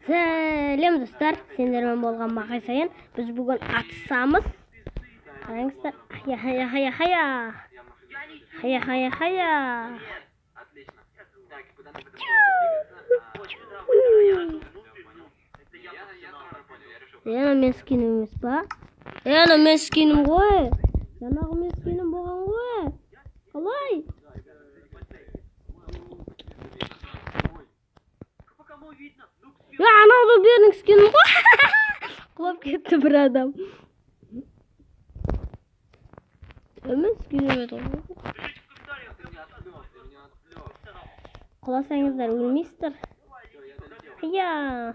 Сәлем достар, сендермен болған Мақай Саян. Біз бүгін атысамыз. Қараңыздар. Хая хая хая хая. Хая хая хая. Ана мен скинім емес па? Ана мен скинім ғой. Жаңағы мен скинім болған ғой. Қалай? Анау да менің скинім ғой. Құлап кетті бір адам. Мен скинім еді ғой. Құласаңыздар өлмейсіздер. Хая.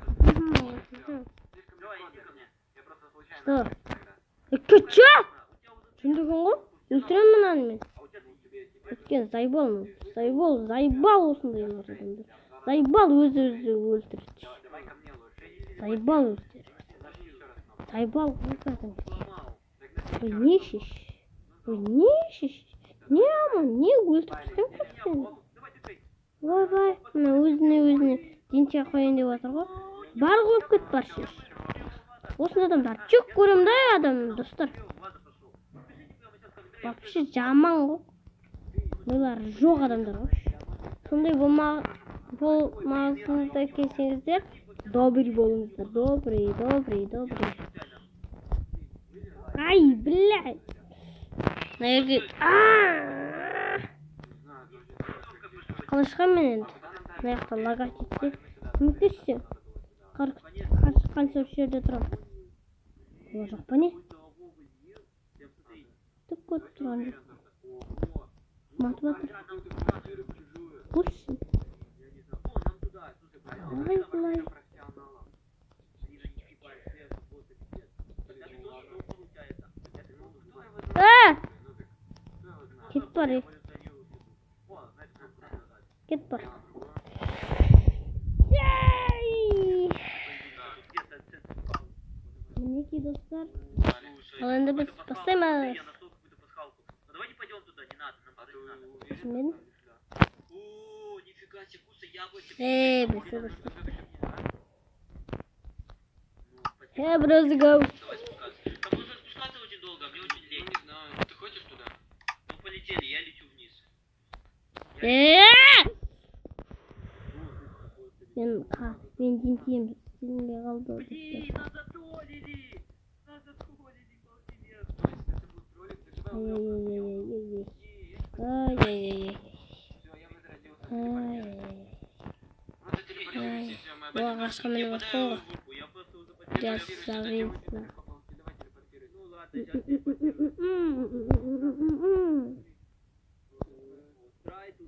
Что? Че? Жындыгін ғой? Өлтіремін мынаны мен. Өткен заебал, заебал, заебал осындай адамдар. Заебал өзі-өзі өлтіреді. Заебал өздері. Заебал ғой. Ой, не шеш? Ой, не шеш? Не аман, не өлтіріп тастаймын сені? Ойбай, мына өзіне-өзіне денте қояйын деп отыр ғой. Бар қойып кет, бар шеш. Осындай адамдар жек көрем да адам, достар. Вообще жаман ғой. Милары жоқ адамдар ғой. Сондай болмағыңыздар келсеңіздер, добрый болыңыздар. Добрый, добрый, добрый. Ай, блядь. Мына жерге қалай шығамын мен енді? Мына жақта лагать етсе, көмектесші. Қанша осы жерде тұрамын. Олар жоқ па не? Түк көріп тұрған жоқ. Матып жатыр. Көрші. Қалай былай? Кет бар, кет бар. Мінекей достар. Ал енді біз бастаймыз. Мен. Бісі. Let's go. Там нужно спускаться очень долго, мне очень лень. Не знаю, ты хочешь туда? Ну полетели, я лечу вниз. Мен дентиім істелінбей қалды. Блин, нас затроллили! Нас затроллили, полтинец. Ай-яй-яй-яй-яй. Ай-яй-яй-яй. Ай-яй-яй. Ағашқа мініп отырсың ғой. Жасавинсың.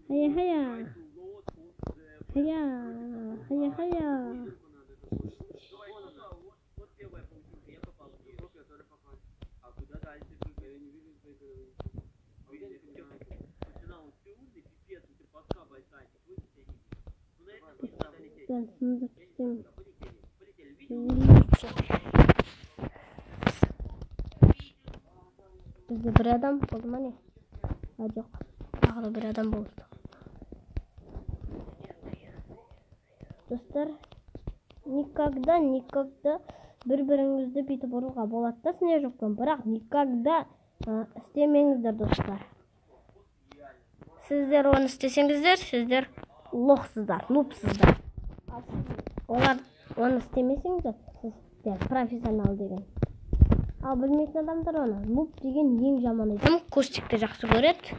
Хая-хая. Хая, хая-хая. Ben sınırda tutayım. Бізде бір адам болды ма не? Жоқ, тағы да бір адам болды. Достар, никогда, никогда бір-біріңізді бүйтіп ұруға болады да снежокпен, бірақ никогда істемеңіздер, достар. Сіздер оны істесеңіздер, сіздер лохсыздар, нубсыздар. Олар оны істемесеңіздер, сіздер профессионал деген. Ал білмейтін адамдар оны нуб деген ең жаман адам. Костикті жақсы көреді.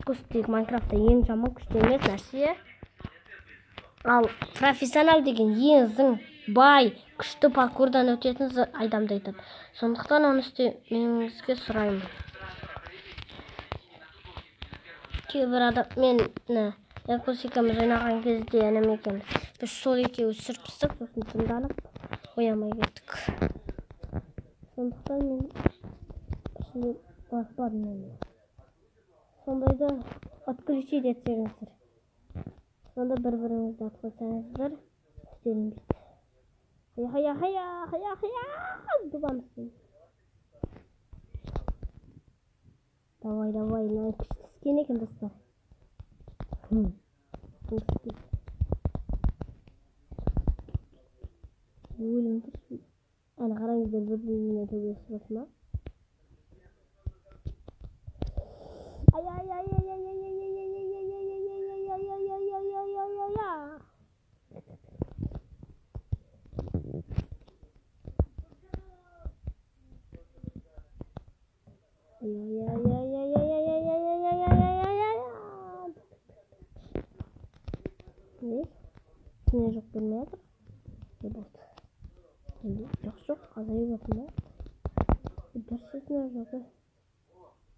Костик Майнкрафтта ең жаман күшті емес нәрсе. Ал профессионал деген ең зың, бай, күшті паркурдан өтетін адамды айтады. Сондықтан оны істемеңізге сұраймын. Кейбір адам, мен Якус екеуміз ойнаған кезде інім екеуміз. Біз сол екеуі түсіріп тастап, сосын тыңданып оямай кеттік. Сондықтан мен баспадым мен. Сондайды отключить етсеңіздер. Сонда бір-біріңізді атып қойсаңыздар, істелінбейді. Хая, хая, хая, хая, дубамыз. Давай, давай, мына күшті скин екен, достар. Өліңдер. Әне қараңыздар, бір-біріне төбелесіп жатыр ма? Ай ай ай ай ай ай ай ай ай ай ай ай ай ай ай ай ай ай ай ай. Ай ай ай ай ай ай ай ай ай ай ай ай ай. Не? Не жоқ бермей жатыр. Не болды? Енді жоқ жоқ азайып жатыр ма? Бір сетіне жоқ.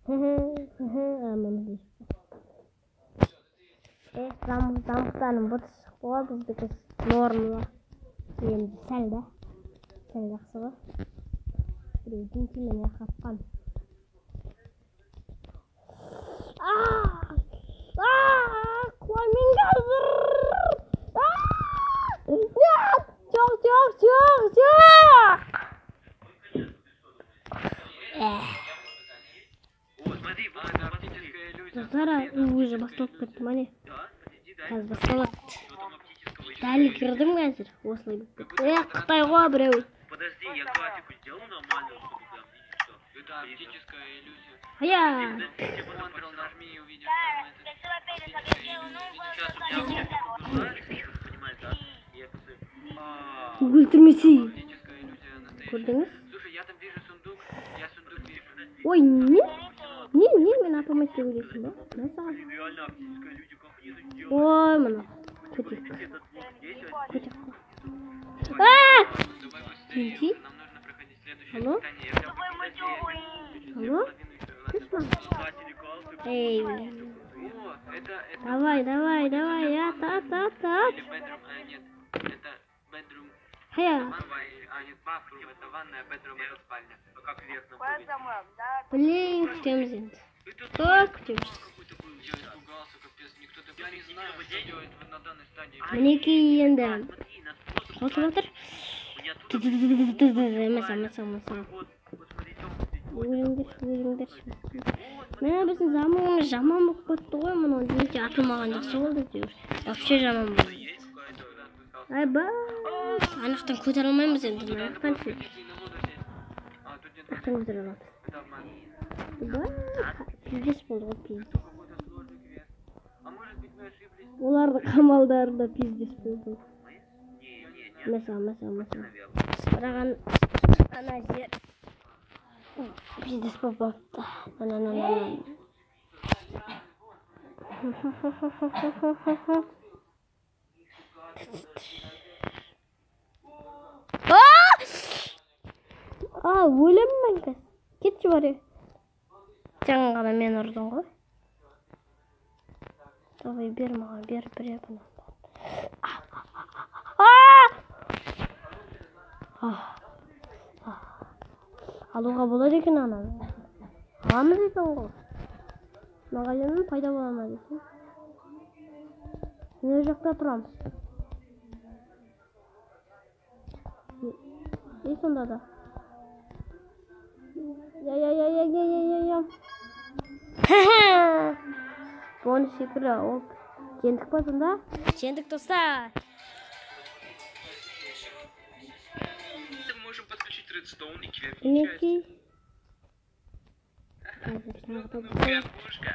Міне. Замықтарының бұты шықты ғой, біздікі норма. Енді сәл да. Сәл жақсы ғой. Біреу деңкемен қапқан. Құламен қазір. Нет! Жоқ, жоқ, жоқ, жоқ! Достар, уже басталып кетті ма не? Қазір басталады. Дәл кірдім қазір. Осылай болып кетті. Қытай ғой біреу. Подожди, я графику сделал нормальную, чтобы прям видеть всё. Это оптическая иллюзия. Ая! Ctrl нажми и увидишь там это. Сейчас у меня графику, понимаешь, да? Я просто... Өлтірмесей. Оптическая иллюзия настоящая. Көрдіңіз? Слушай, я там вижу сундук. Я сундук вижу. Ой, не? Не, не, мен апамайды деп ойлайсың ба? Мә саған. Блин, реально оптическая иллюзия, как они это делают? Ой, мына. Көтек. Этот блок здесь, Көтек қой. Давай быстрее, Иди. уже нам нужно проходить следующее Алло? испытание. Я прям Алло? Слышно? создатели карты. Эй, блин. О, это Давай, давай, давай, ат, ат, ат, ат. или bedroom, а нет, это bedroom, Хая. ванная, а нет, bathroom, это ванная, bedroom, это спальня. А как вверх нам прыгать? Блин, күтеміз енді. Көп күтеміз. Какой-то был. Я испугался, капец, никто так... Я не знаю, что делать вот на данной стадии. Мінекей енді Смотри, нас просто қосылып жатыр. У меня тут Мәсә, мәсә, мәсә. вот, вот смотри, дом здесь. Өліңдерші, өліңдерші. Міне біздің замығымыз жаман болып кетті ғой, мынау неге атылмаған жақсы болды әйтеуір. Вообще жаман болды. Есть какая-то. Айбай. Ана жақтан көтере алмаймыз енді, мына жақтан ше. Иди на воду сесть. А, тут нет Мына жақтан көтере аламыз. это обман. Ойбай, пиздец болды ғой, пиздец. Это какой-то сложный квест. А может быть мы ошиблись? Олардың қамалдары да пиздец болды. Не, не, не. Мәсә, мәсә, мәсә. Наверх. Бірақ ана жер пиздец болып қалыпты. Ана, ана, ана. А, өлемін мен қазір. Кетші бар. Жаңа ғана мен ұрдың ғой. Давай, бер маған, бер, бер бұны. Алуға болады екен ананы. Аламыз екен ғой. Мағазиннің пайда бола ма десем. Мына жақта тұрамыз. И сонда да. Я я я я я я я я. Бонус секірі оп. Жеңдік па сонда? Жеңдік, достар. Мы можем подключить редстоун и к верхней части. Мінекей. Қазір тағы да Ну, пушка.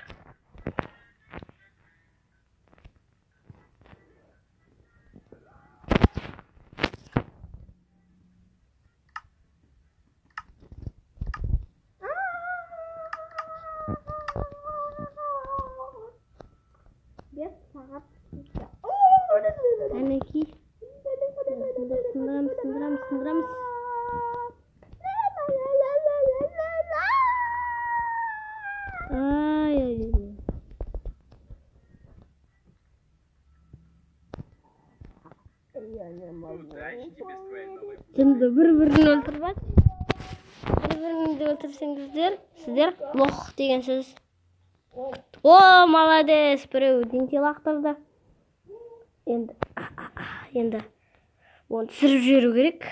Бес сағат. Әнекей. Сындырамыз, сындырамыз, сындырамыз. Ай, ай, ай. Удачи тебе с твоей новой Енді бір-бірін өлтіріп бір-біріңді өлтірсеңіздер, сіздер лох деген сөз. О, молодец, біреу деңке лақтырды. Енді, енді оны түсіріп жіберу керек.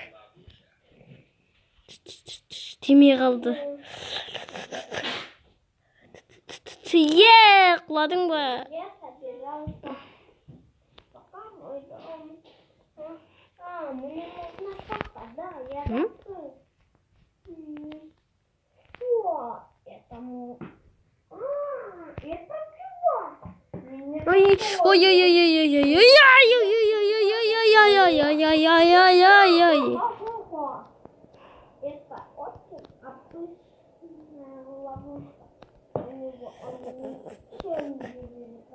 Тимей қалды. Е, құладың ба? А, мне нужна шахта. Ой, ой, ой, ой, ой, ой, ой, ой, ой, ой, ой, ой, ой, ой, ой. Это очень опасная ловушка. У него он ничем не видит.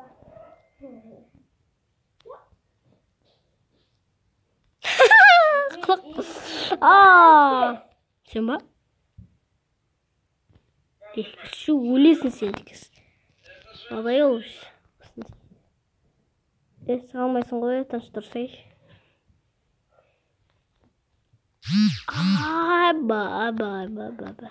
А, сен ба? Шу өлесің сен дегенсің. Надоел уже. Шыға алмайсың ғой, тыныш тұрсай. Аба, аба, аба, аба.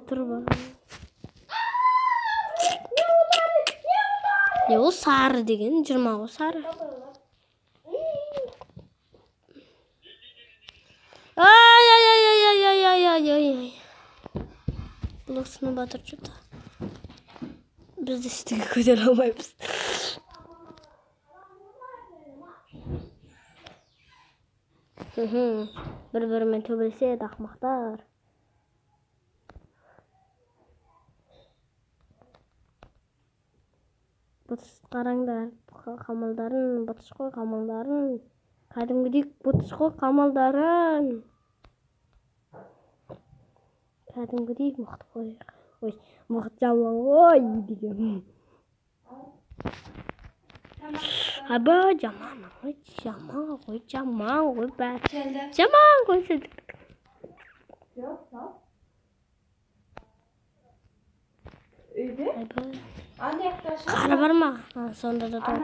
Тұр ба. Не ол сары деген, 20 ғой сары. Ай, ай, ай, ай, ай, ай, ай, ай, ай. Блок сынып жатыр что-то. Біз де үстіге көтере алмаймыз. Бір-бірімен төбелеседі ақымақтар. Бұтыш қараңдар, қамалдарын, бұтыш қой қамалдарын. Кәдімгідей бұтыш қой қамалдарын. Кәдімгідей мықты қой. Ой, мықты жаман ғой деген. Аба, жаман ғой, жаман ғой, жаман ғой бәрі. Жаман ғой сен. Үйде? Қары бар ма? Сонда да топ.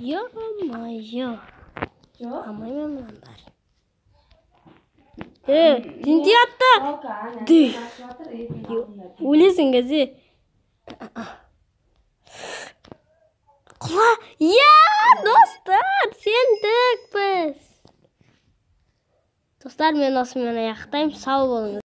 Ё-моё. Алмаймын мынаның бәрін. Дінде атты. Өлесің газе. Құла. Я, достар, сендік біз. Достар, мен осымен аяқтаймын. Сау болыңыз.